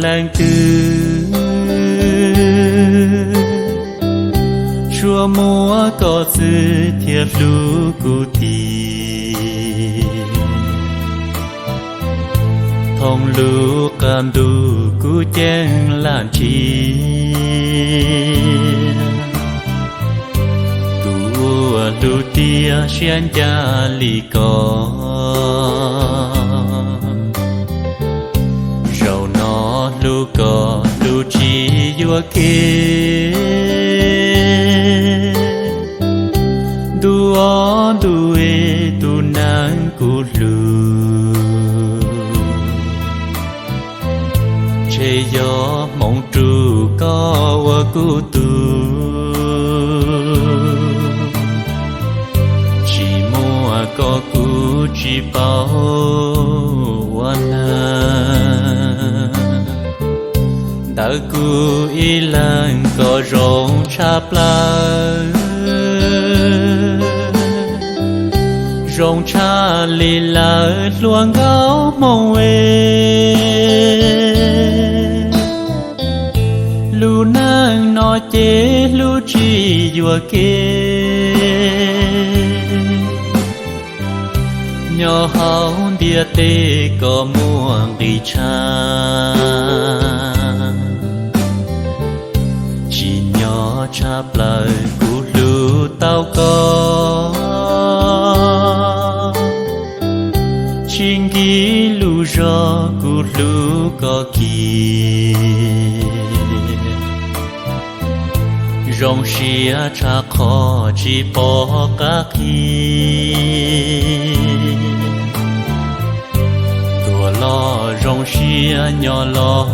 Leej twg tsuas muaj koj xwb thiaj hlub kuv tiag. Thooj lub qab ntuj kuv ceeb lam nrhiav tus uas hlub tiag siab ncaj li koj. Zaum no hlub koj hlub tsis yuam kev, ntu ob ntu ib tus neeg kuv hlub. Ntshe yog hmoov ruj koj ua kuv tug, tsis muaj koj kuv tsis paub ua neeg. Ntawm kuv ib leeg koj zoo tshaj plaws, zoo tshaj li lawv hluas nkauj Hmoob es. Lub neej no ces hlub tsis yuam kev, nyob hauv ntiaj teb koj muaj nqis tshaj. Tsim nyog tshaj plaws kuv hlub tau koj, tsis nkim lus zog kuv hlub koj kiag. Zoo siab tshaj qhov tsis pom qab qhia, tuag los zoo siab nyob los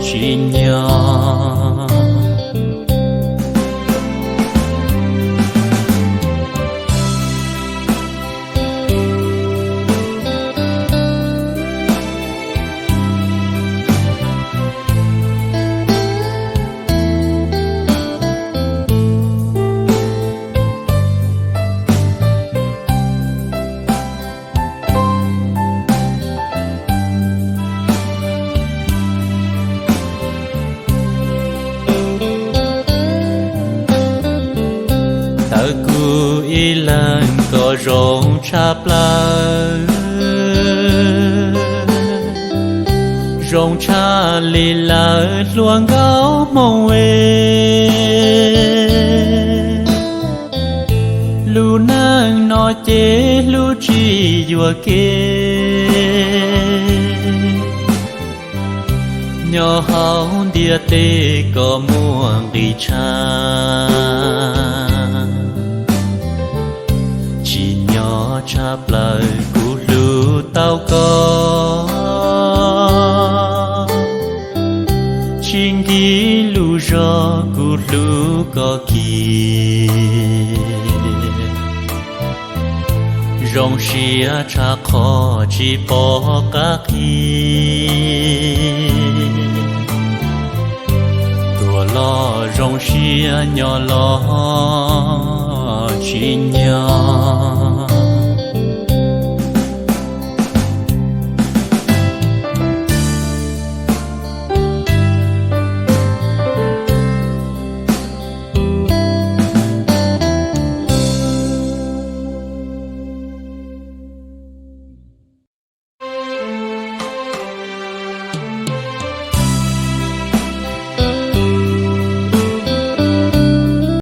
tsim nyog. Ntawm kuv ib leeg koj zoo tshaj plaws, zoo tshaj li lawv hluas nkauj Hmoob es. Lub neej no ces hlub tsis yuam kev, nyob hauv ntiaj teb koj muaj nqis tshaj. Tsim nyog tshaj plaws kuv hlub tau koj, tsis nkim lus zog kuv hlub koj kiag. Zoo siab tshaj qhov tsis pom qab qhia, tuag los zoo siab nyob los tsim nyog.